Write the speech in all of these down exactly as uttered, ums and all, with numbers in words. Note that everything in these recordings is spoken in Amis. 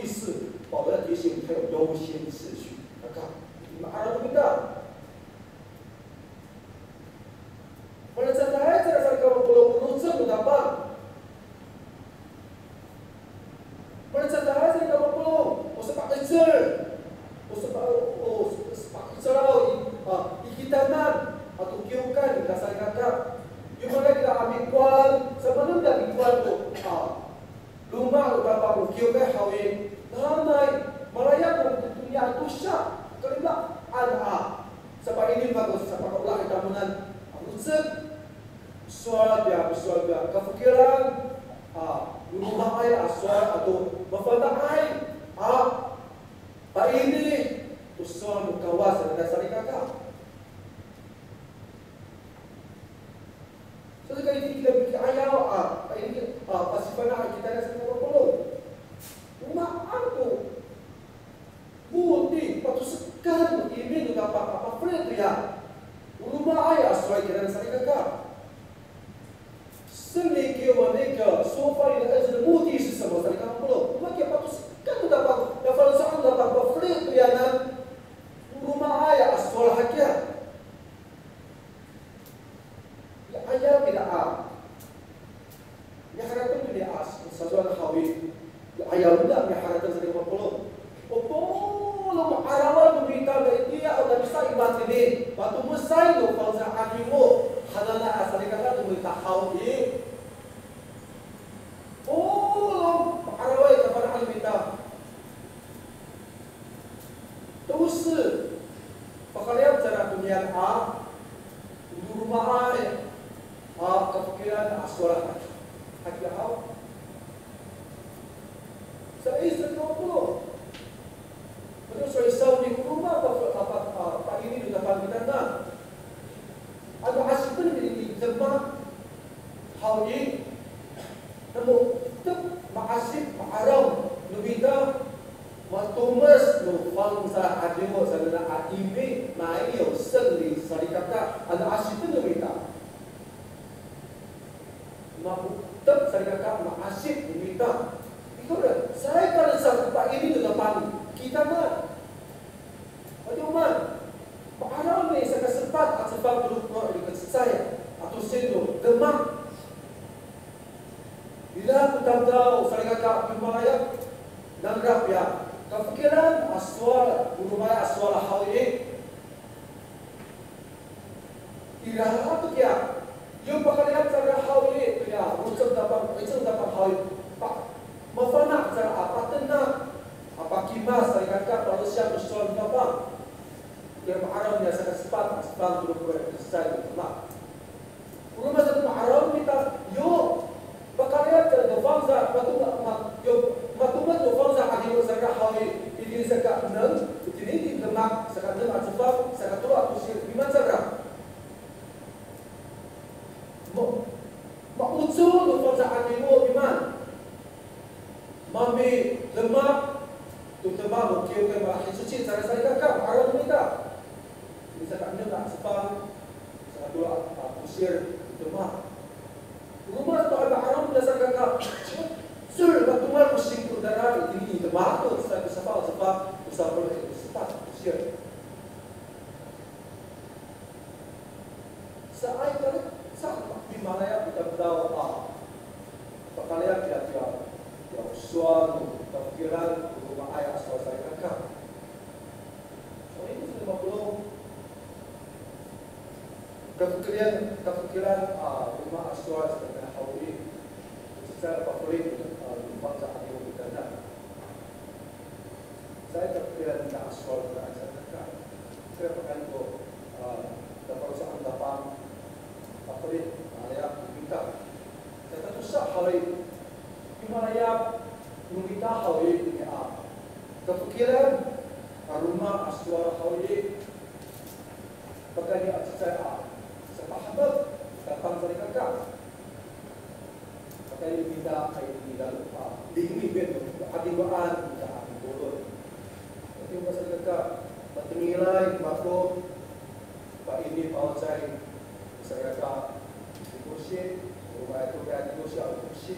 是保罗要提醒，还有优先次序。Aka, ma'araw kita. Malacecay, malacecay sa ko polong, o rocek no Tapang. Malacecay sa ko polong, o sapa'icel. O sapa, o sapa'icel i, a, i kitanan ato kiwkay, salikaka. Yo maan kita a mikowan, sa maan kita mikowan to, a, loma' no Tapang o kiwkay haw i, nanay, malayap ko toniya tosa, kalimelaan a, sapa'ini mako, sapa'olah i tamowanan a rocek, sowal tiya, sowal tiya, kafokilan, a, no loma'ay a sowal ato mafana'ay a pa'ini to sowal no Kawas, salikaka. Saka itini kita miki'ayaw, a, pa'ini, a, pasifana' kita na sa ko polong. O maan to moti, patosekan no imi no Tapang a pafeli toya. O loma'ay a sowal kira, salikaka. 圣灵给我们那个说方言的恩赐的目的是什么？Salikaka polong. O maan kiya patosekan no Tapang, ya faloco'an no Tapang pafeli toyanan. O loma'ay a sowal hakiya. Ya, 'ayaw kita a, miharateng kita a sasowal haw i. Ya, 'ayaw kita miharateng sa ko polong. O polong ma'araw no mita, itiya o tamisa'i matini, matomesay no fangcal 'adingo hananay a salikaka no mita haw i. Polong ma'araway kafana'an no mita. Tosa, pakaliyaf cangra toniyan a, o loma'ay a kafokilan a sowal hakiya haw. Sa i, sa ko polong. Ito, so i sawni ko loma' pa, pa, pa, pa'ini no Tapang kitanan. Ano asipen i demak haw i, namo 'etek ma'asip ma'araw no mita, matomes no fangcal 'adingo sanay a imi, nai yo 圣灵 salikaka, ano asipen no mita. Ma'otek salikaka ma'asip no mita. Ikaw, caay kalecad ko pa'ini no Tapang kitanan. Ato maan, ma'araw no sakasepat a cefang to lotok i kacecay ato sino demak. Ira ko tamdaw salikaka, mimalayap nangra kiya kafokilan a sowal, o loma'ay a sowal haw i. Ira to kiya, yo pakaliyaf cangra haw i, toya rocek no Tapang, 'icel no Tapang haw i, pa, mafana' cangra a patenak, a pakimas salikaka, palosiyang to sowal no Tapang. Kiya ma'araw niya sakasepat a cefang to lotok i kacecay no demak. O roma sato ma'araw no mita, yo pakaliyaf cangra to fangcal, mato, ma, yo, matomes to fangcal 'adingo sanay haw i, itini saka enem, itini i demak, saka enem a cefang, saka tolo a tosir, mimaan cangra. Ma, ma'ocor to fangcal 'adingo, mimaan. Mamidemak to demak, o kiwkay malahicoci cangra salikaka, ma'araw no mita. Itini saka enem a cefang, saka tolo a, a, tosir, demak. O roma sato a ma'araw no mita salikaka, ci'ocor matongal ko singko tara, itini i demak to, sa ko safaw a cefang, ko safaw a cefang, ko safaw a cefang, ko sir. Caay ka, caay ka mimalayap kita, kita, a, pakaliyaf kita, kita, kita sowal, kafokilan, o loma'ay a sowal salikaka. So, ini sudah lima puluh. Kafokilan, kafokilan, a, loma' a sowal salikaka haw i. Cecay pafeli, a, loma' sa 'adingo kitanan. Caay kafokilan a sowal kitanan salikaka. Kaya pakayni to, a, tapaloco'an no Tapang, pafeli, malayap no mita. Sa tatosa haw i, mimalayap no mita haw i, ini a kafokilan a loma' a sowal haw i, pakayni a cecay a sapahemek no Tapang salikaka. Pakayni mita a itini i lalok a lingmi, 'adingoan mita a mipolong. Ati, o salikaka, matengilay mako, pa'ini, pa'ocay salikaka, i kosi, o roma to kiya i kosi, a kosi,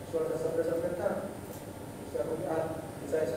sowal sa salikaka. Sa komi'ad, cecay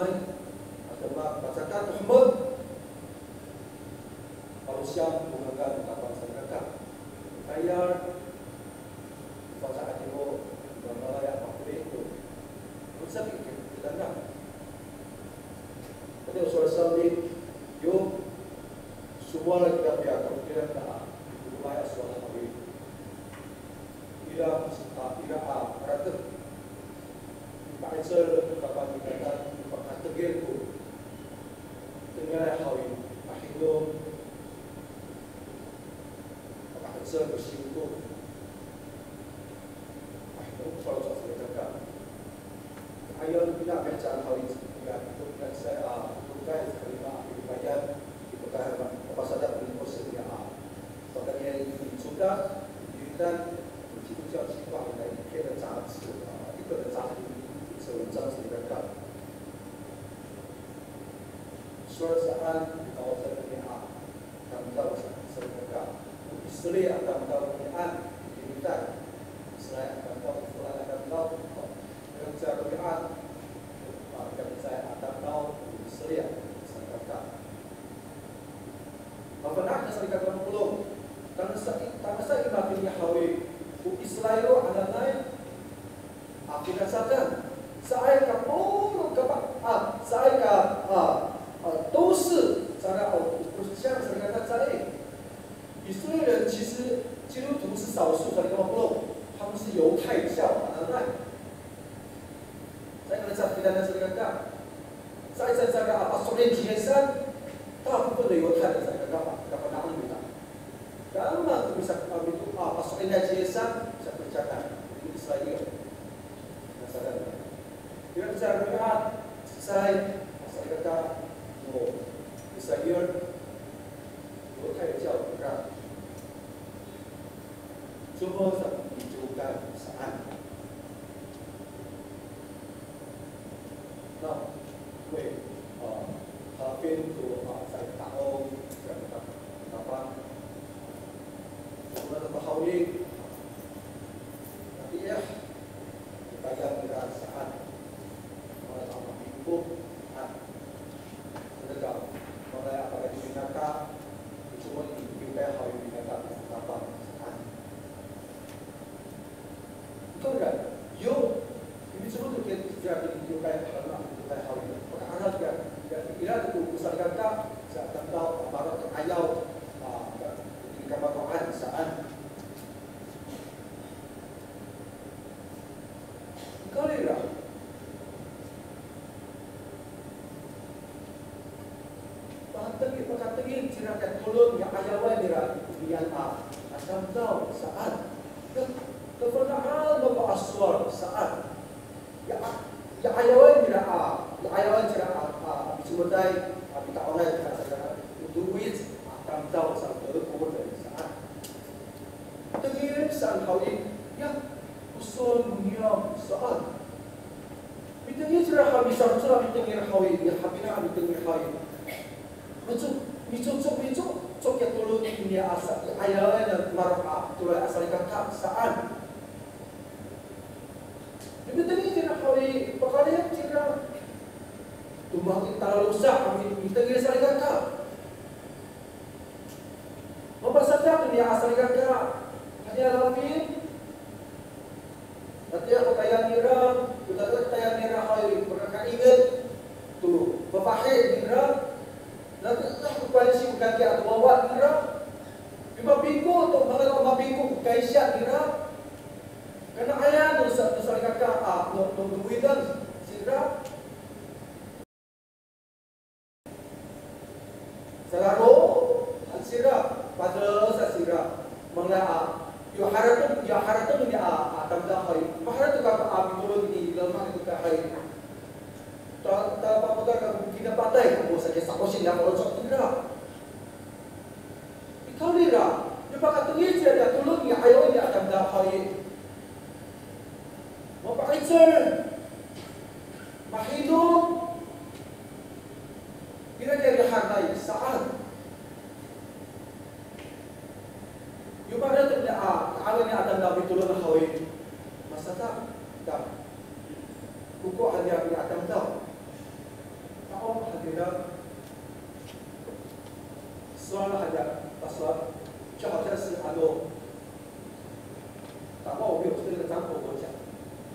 Alamay, a demak pacakat to hemek. Palosiyang ko ngakan no Tapang salikaka. Tayal, faca animo, mamalaya, makoling to. Ano saan i, kitanan. Tadi o sowal sa i, yo, sowal kita piya, kapikiran ta, iko maya sowal haw i. Ira, a, ira a, ratek. Pa'icel, kapanikatan, pakategel ko. Tengialay haw i, pahinom. Paka'icel ko singko. Pahinom ko faloco' salikaka. Ayaw no pina mihecaan haw i, ya, ito pina sa, a, ito pina sa kalima, ito pina, ito pina, pasadak ko singko ya, a. Pakayni i Coka, itiya, 基督教计划的一篇的杂志，啊，一本的杂志，一篇文章是一个看。Sowal saan, itaw sa niya, tamdaw sa, sa Coka. Israel a tamdaw niyaan, itiya, Israel a tamdaw, Israel a tamdaw, Israel a tamdaw, Israel a tamdaw, Israel a tamdaw. Mafana' ka salikaka mapolong. Tangasa i, tangasa i matini haw i, o Israel hananay a finacadan. Caay ka polong ka pa, a, caay ka, a, a, 都市, caay, o, o, 国家 salikaka caay. 以色列人其实基督徒是少数，salikaka mapolong. 他们是犹太教 hananay. Caay ka finacadan salikaka. Caay, caay, caay ka, a, paso'elin ci Yisan, 大部分的犹太人 caay ka, ka, kafana'en nira. Kama to misa, a, mito, a, paso'elin ci Yisan, sa Kristiyanan, Israel. Finacadan. Ira sa Kristiyanan, caay 犹太教 ira, cowa sa picokay saan. Na, we, a, hapin to, a, sa i ta'ong, sa i tapang. Sa i hawin. Tapi ya, tayal nira saan. Mala a mapingko, a. Saka, mala a pakayni nata, i cowa i, i kay haw i nata, saan. Ito ira, yo, i micomod to kiya, kiya, kiya, kiya, kiya, kiya, paka'araw kiya, kiya, ira to ko salikaka, sa tamdaw, a maro' to 'ayaw, a, ka, kamaro'an saan. Ito ira. Pakatengil, pakatengil cira ko tolon ya 'ayawan nira, niyam a, a tamdaw saan. Ka, kafana'an no ko a sowal saan. Ya, ya 'ayawan nira a, ya 'ayawan cira a, a, micomoday, a, mita'ongay, a, sa, sa, o towic, a, tamdaw sa, o towic saan. Tengil saan haw i, ya, o sowal no niyam saan. Mitengil cira haw i, misarocod a mitengil haw i, ya hapinang a mitengil haw i. Mico, mico, mico, mico, mico kiya tolon i niya a sa, i 'ayawan a maro' a, toloay a salikaka saan. Mitengil cira haw i, pakaliyas cira. Tomak i talalosa' a mi, mitengil salikaka. Mapasadak niya a salikaka, haniya lafin. Natiya ko tayal nira, ko tayal nira haw i, pakakainget to fafahi nira. Natiya ko pansi ko kaki ato wawa nira. Mipapingko to, mala mapingko ko kaysiya nira. Kana'ayan no sa, no salikaka a, no, no, no widang sira. Salaro han sira, padel sa sira. Mangla a, yo harateng, yo harateng ni a, a tamdaw hay. Maharateng ka a mitolon i loma' to ka hay. Ta, ta papotal kako kinapatay, kako sa kiya sakosin ya faloco' nira. Ikawrira, yo pakatengil cira ya tolon ya 'ayaw ya tamdaw hay. Mapa'icel, mahinom, ira kiya rihaday saan. Yo parateng niya a, ta'angen niya a tamdaw mitolon haw i. Masadak, ta, koko han niya a tamdaw. Ta'ong han nira. Sowal han niya, pasowal, 就好像是 ano, 打包我没有说那个张伯伯讲，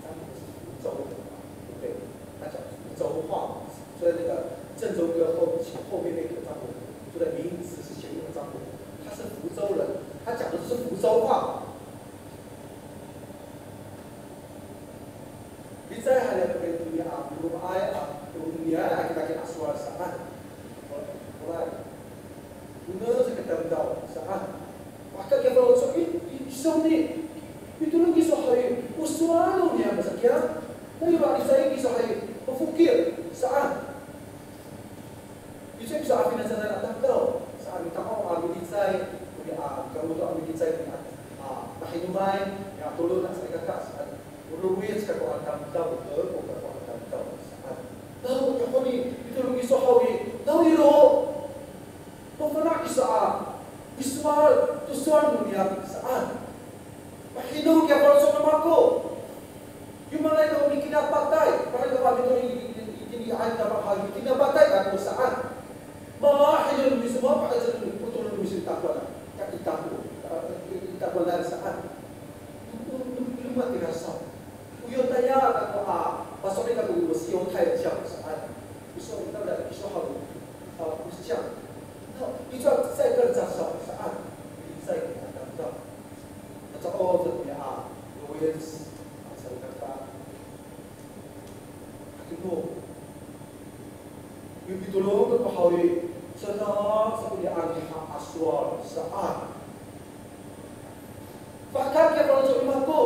张伯伯是福州人嘛，对不对？他讲福州话，所以那个郑州歌后，后面那个张伯伯，就在名字是前面的张伯伯，他是福州人，他讲的是福州话。Licay han niya to kiya toniya a, malomaay a, toniya a kitakit a sowal saan. Ora, ora, ora sa ko tamdaw saan. Maka kiya faloco' i, i, iso ni, mitolon kiso haw i, o sowal no niyam sa kiya. Tayra licay kiso haw i, mafokil saan. Licay kiso a finacanay a tamdaw saan, mita'ong a milicay, koni a, kamoto a milicay, koni a, a, mahinomay, ya tolon a salikaka saan. O lowic kako a tamdaw, o kako a tamdaw saan. Naw, ya koni, mitolon kiso haw i, naw iro. Mafana' kiso a misowal to sowal no niyam saan. Mahinom kiya faloco' no mako. Yo manga'ay kako mikinapatay, manga'ay kako a mitolon i, i, i, itini i 'ayaw tama haw i, mikinapatay kako saan. Mahinom miso, mapa'icel no miso, o tolon no miso i takowanan, ka i tako, i takowanan saan. No, no, no, no matira saw. O Yotaya kako a, paso'elin kako o 犹太教 saan. Iso, ita, iso haw, a, o siyang. No, iso sa ika sa saw saan. Licay ko tamdaw. Macaot niya a, lowic, a, salikaka. Hakino. Yo pitolon kako haw i, sanak sa ko niyaan a sowal saan. Fahka kiya faloco' no mako.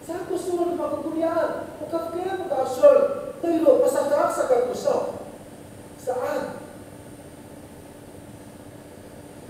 Saan ko sowal no mako koniyan. O kafken ko sowal. Taylo, pasadak sa kako saw saan.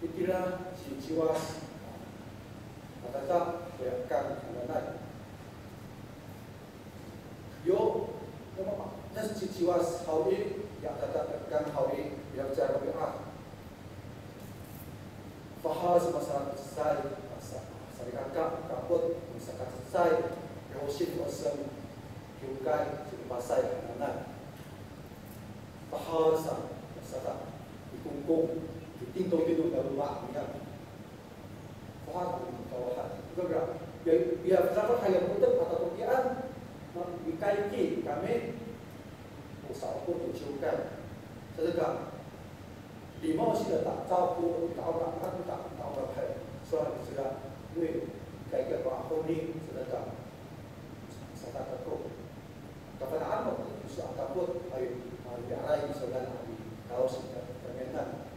Itira ci Ciwas, a, adada ko yakang hananay. Yo, no mama, tas ci Ciwas haw i, ya adada ko yakang haw i, ya ca robi'ah. Fahal sa masakacecay, sa, salikaka, kapot, masakacecay, ya hosin, hosen, kiwkay, ci Lipasay hananay. Fahal sa, saka, mikongkong, mitingtong-tingtong, ya loma' niyam. Fahal sa, kawahan. Ira, ya, ya, saka, haya, putek, ata tokian, ma, mikayki, kami, o sa'opo to ciwkay. Sadaka, limaw sila ta, caw ko, ta, ta, ta, ta, ta, hay. Sowal ko cira, wi, mikayki ko ako ni, sadaka, sadaka ko. Kafana'an no, so a kapot, ay, ay, aray, so dan, ay, kaos, ka, kamiyanan.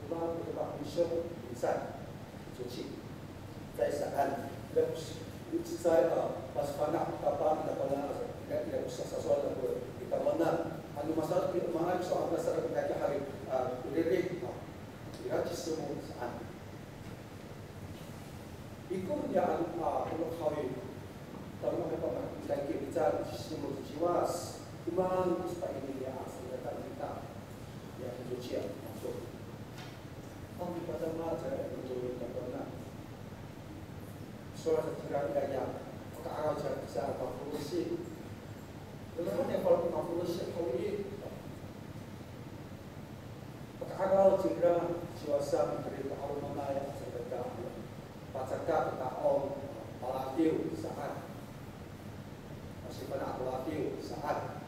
Kuma, kuma, miso, minsan, suci. Cecay saan. Ila ko, cecay, a, pasifana', kapang, ila ko na, ila, ila ko sasasowal, ila ko, i tamowanan. Ano masalah, pi, mangay, so, a, masalah, ila, ila, a, iririd, a, ira, cisemot, saan. Ikor niya a, a, polong haw i, tama ko pamahkay ki, ica, cisemot, ci Ciwas, o maan ko sapaini niya a, salikaka kita. Ya, kito ciya, mato. Ang ipatama, cira, ito, ito, ito, na. Sowal sa cira, ira, ya, paka'araw cira, sa, mafolosi. Dalaman ya, falo ko mafolosi haw i. Paka'araw cira, Ciwas a, mikerid to 'alomanay a salikaka. Pacakak to ta'ong, palatiw saan. Masifana' palatiw saan.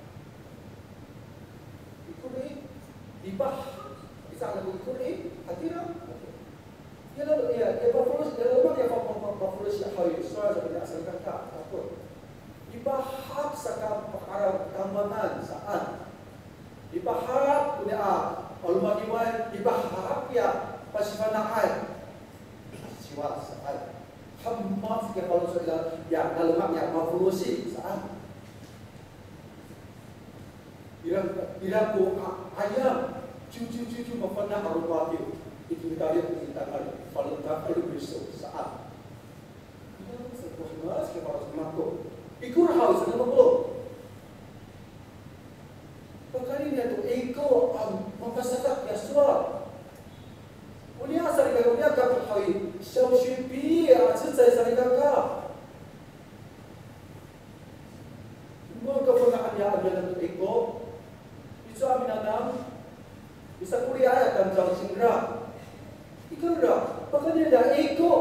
Ikor i, lipahak, ica ko ikor i, hatira. Ya, lalu, ya, ya, mafolosi, ya, lalu, ya, ma-, ma-, ma-, mafolosi haw i, sowal sa ko niya a salikaka, takot. Lipahak saka paka'araw tamowanan saan. Lipahak ko niya a, a, 'alomanay, lipahak ya pasifana'ay. Ciwas saan. Hamas kiya faloco' ira, ya, laloma' niya mafolosi saan. Ira, ira ko a, ayam, ciw, ciw, ciw, ciw, mafana' a lomatiw. Ito ita, ito ita, falo, falo, miso saan. Ira ko sa ko hamas kiya faloco' mako. Ikor haw i, sa mako. Pakayni niya to iko a mapasadak ya sowal. O niya salikaka, o niya kapot haw i, siyawsipi a cecay salikaka. Makafana'an niya a minanam to iko. Icowa a minanam, misakoriyaay a tamdaw cingra. Ikor ira, pakayni niya iko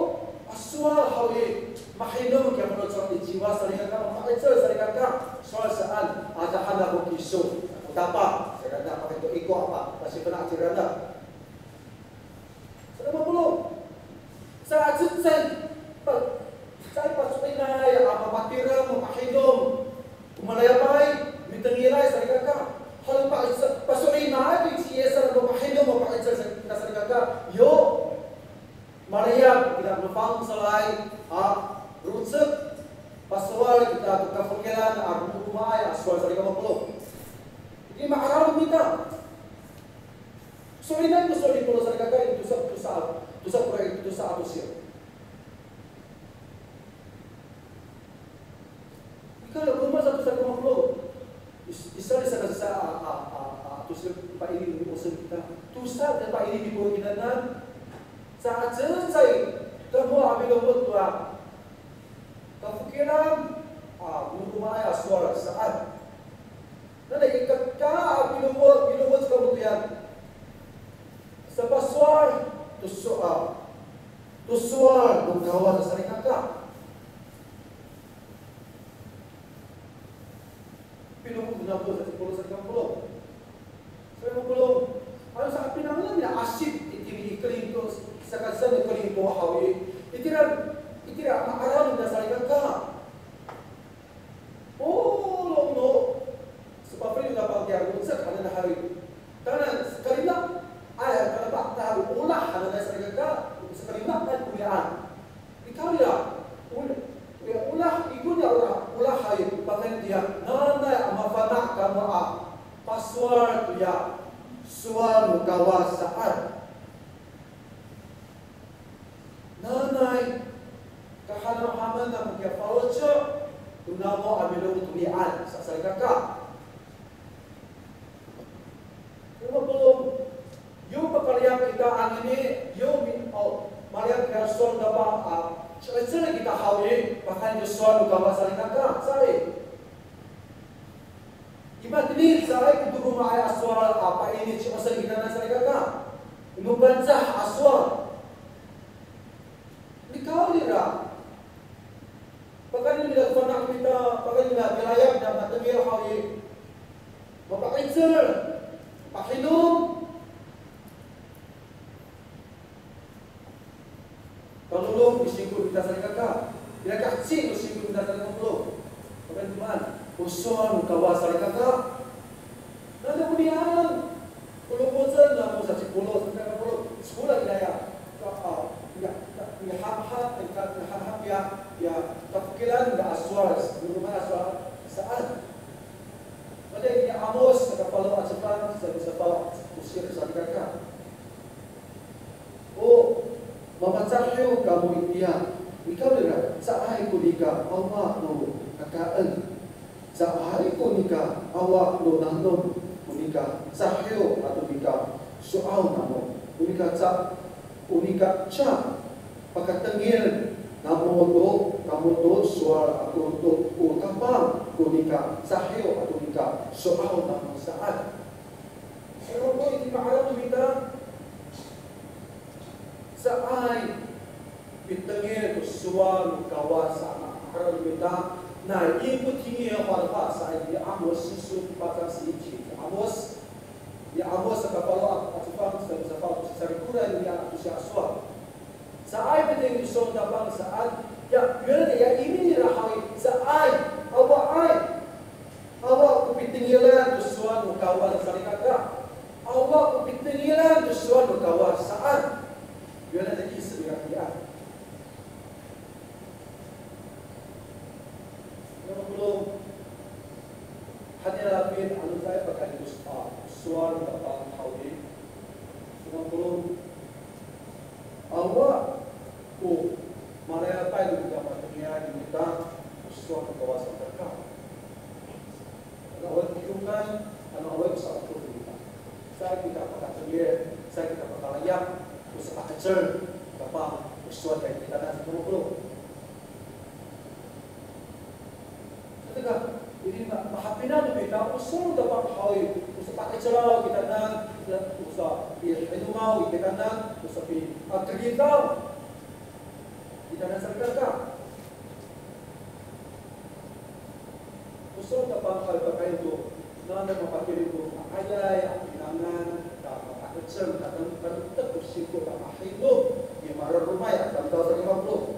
a sowal haw i, mahinom kiya faloco' ni Ciwas salikaka, mapa'icel salikaka, sowal saan, adahan ako kiso, ako tapa, salikaka, pakayni to iko a pasifana' cingraan. Sa mapolong. Sa cecay, pa, cecay paso'elinay a mapatireng, mapahinom. O malayapay, mitengilay salikaka. Halo pa, sa, paso'elinay to ci Yisan a mapahinom, mapa'icel sa, salikaka. Yo, maliyap kita mafangcalay a rocek. Pasowal kita to kafokilan a romaay a sowal salikaka mapolong. Ini ma'araw no mita. So'elinay ko sowal ni Pawlo salikaka i tosa, tosa, tosa ko, tosa a tosir. Nika la roma sato sa ko mapolo. Is-, isa, isa, isa, a, a, a, a, tosa pa'ini ni Pawlo kita. Tosa pa'ini ni Pawlo kita nan. Sa cecay kamo a milongoc to a kafokilan a, o romaay a sowal saan. Nanay i kaka a milongoc, milongoc kamo toya sapasowal to so-, a, to sowal no Kawas salikaka. Pinokod namo sa ci Pawlo sa ci Pawlo. Sa ci Pawlo, ano sa pinangan niya asip itini i Korinto, saka sa ni Korinto haw i, itira, itira ma'araw nira salikaka. O, lo, no, sapafeli na pangtiyago, sa kanan haw i. Kanan, sakalina, ay, kanan pa, na, olah, kanan salikaka, sakalina, ay, kulian. Ikaw ya, ol-, ya, olah, ikaw ya, olah, olah hay, pakayni tiya, nanay a mafana' kamo a pasowal to ya sowal no Kawas saan. Nanay, kahanamhaman namo kiya faloco' to namo a milongoc to niyam, sa salikaka. Roma polong, yo pakaliyang kita anini, yo mi-, o, maliyang kita sowal no Tapang a, ci'icel kita haw i, pakayni sowal no Kawas salikaka, saan. I matini, caay ko romaay a sowal a pa'ini ci'icel kita nan salikaka. No Pangcah a sowal. Nikawrira. Pakayni nira fana' kita, pakayni nira milayap, nira matengil haw i. Mapa'icel, mapahinom. Kalolong ko singko nita salikaka. Nira kaheci ko singko nita salikaka. Pakayni maan, o sowal no Kawas salikaka. Nano ko niyam, o longocan namo sa ci Polo, salikaka Polo. Sikola nira ya. Ka, a, ya, ya, ya, ha, ha, ya, ya, ha, ha, ya, ya, kafokilan, ya, a sowal, no romaay a sowal, saan. Wata i Amos, saka falo a cefang, saka safaw a tosir salikaka. O, mamacahiw kamo itiya, nikawrira, caay ko nika awa no kakaen. Caay ko nika awa no nanom, ko nika cahiw ato nika so'aw namo, ko nika ca-, ko nika ca pakatengil namo to, kamo to sowal ako to, o Tapang, ko nika cahiw ato nika so'aw namo saan. Saka ko iti ma'araw no mita, caay pitengil to sowal no Kawas a ma'araw no mita, na i ko tingil a falofa' sa i Amos, siso paca siti i Amos. I Amos saka falo a, a cefang, saka safaw to sarikoray niya to siya sowal. Caay pitengil to sowal no Tapang saan, ya, 原来 ya imi nira haw i, caay, awaay. Awa ko pitengilan to sowal no Kawas salikaka. Awa ko pitengilan to sowal no Kawas saan. 原来的意思 nira kiya. Roma polong, hani lapin ano caay pakayni to sowal no Tapang haw i. Roma polong, awa ko malayapay no nika matengil no mita, o sowal no Kawas salikaka. Ano awaay ko kiwkay, ano awaay ko sa'opo no mita. Caay kita pakatengil, caay kita pakalayap, o sapa'icel, Tapang, o sowal kitanan sa Roma polong. Saka, ini ma-, mahapinang no mita, o sowal no Tapang haw i, o sapa'icelaw kitanan, o sapihinomaw kitanan, o sapi-, a, keridaw kitanan salikaka. O sowal no Tapang haw i pakayni to, nanay mapatireng to, ma'ayay a pinangan, ta mapa'icel, ta tan-, tanektek ko singko, ta mahinom, i mararomay a tamdaw sa Roma polong.